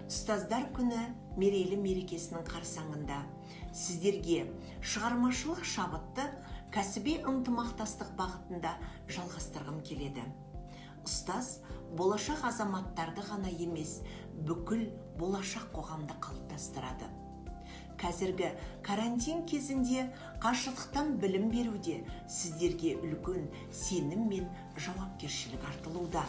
Ұстаздар күні мерейлі мерекесінің қарсаңында сіздерге шығармашылық шабытты кәсіби ынтымақтастық бағытында жалғастырғым келеді. Ұстаз болашақ азаматтарды ғана емес, бүкіл болашақ қоғамды қалыптастырады. Қазіргі карантин кезінде қашықтықтан білім беруде сіздерге үлкен сенім мен жауапкершілік артылуда.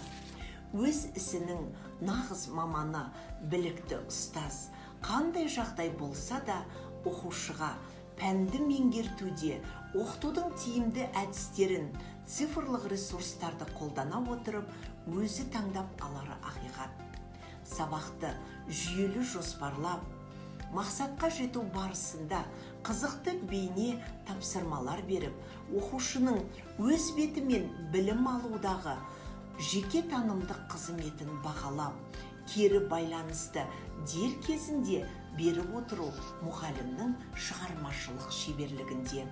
Өз ісінің нағыз маманы, білікті ұстаз қандай жағдай болса да, оқушыға пәнді меңгертуде оқытудың тиімді әдістерін, цифрлық ресурстарды қолдана отырып, өзі таңдап алары ақиқат. Сабақты жүйелі жоспарлап, мақсатқа жету барысында қызықты бейне тапсырмалар беріп, оқушының өз бетімен білім алудағы жеке танымдық қызметін бағалап, кері байланысты дер кезінде беріп отыру мұғалімнің шығармашылық шеберлігінде.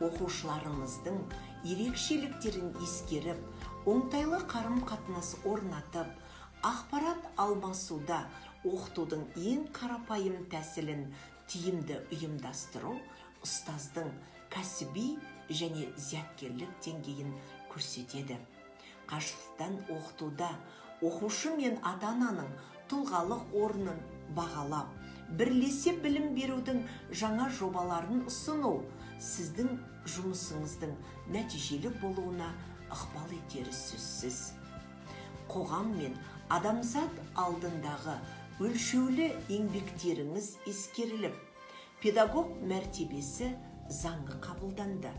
Оқушыларымыздың ерекшеліктерін ескеріп, оңтайлы қарым-қатынас орнатып, ақпарат алмасуда оқытудың ең қарапайым тәсілін тиімді ұйымдастыру ұстаздың кәсіби және зияткерлік деңгейін көрсетеді. Қашықтан оқытуда оқушы мен ата-ананың тұлғалық орнын бағалап, бірлесе білім берудің жаңа жобаларын ұсыну сіздің жұмысыңыздың нәтижелі болуына ықпал етері сөзсіз. Қоғам мен адамзат алдындағы өлшеулі еңбектеріңіз ескеріліп, педагог мәртебесі заңы қабылданды.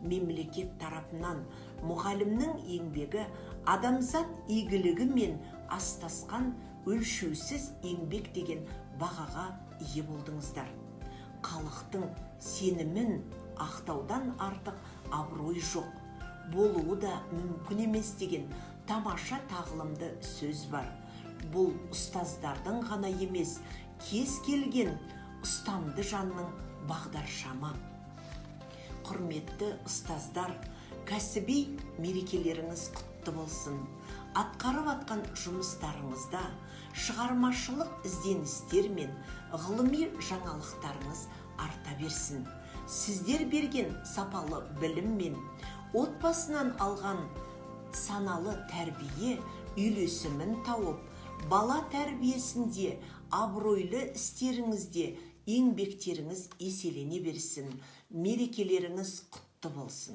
Мемлекет тарапынан мұғалімнің еңбегі адамзат игілігі мен астасқан өлшеусіз еңбек деген бағаға ие болдыңыздар. Халықтың сенімін ақтаудан артық абырой жоқ, болуы да мүмкін емес деген тамаша тағылымды сөз бар. Бұл ұстаздардың ғана емес, кез келген ұстамды жанның бағдаршамы. Құрметті ұстаздар, кәсіби мерекелеріңіз құтты болсын! Атқарып атқан жұмыстарыңызда шығармашылық ізденістер мен ғылыми жаңалықтарыңыз арта берсін. Сіздер берген сапалы білім мен отбасынан алған саналы тәрбие үйлесімін тауып, бала тәрбиесінде абыройлы істеріңізде еңбектеріңіз еселене берсін. Мерекелеріңіз құтты болсын!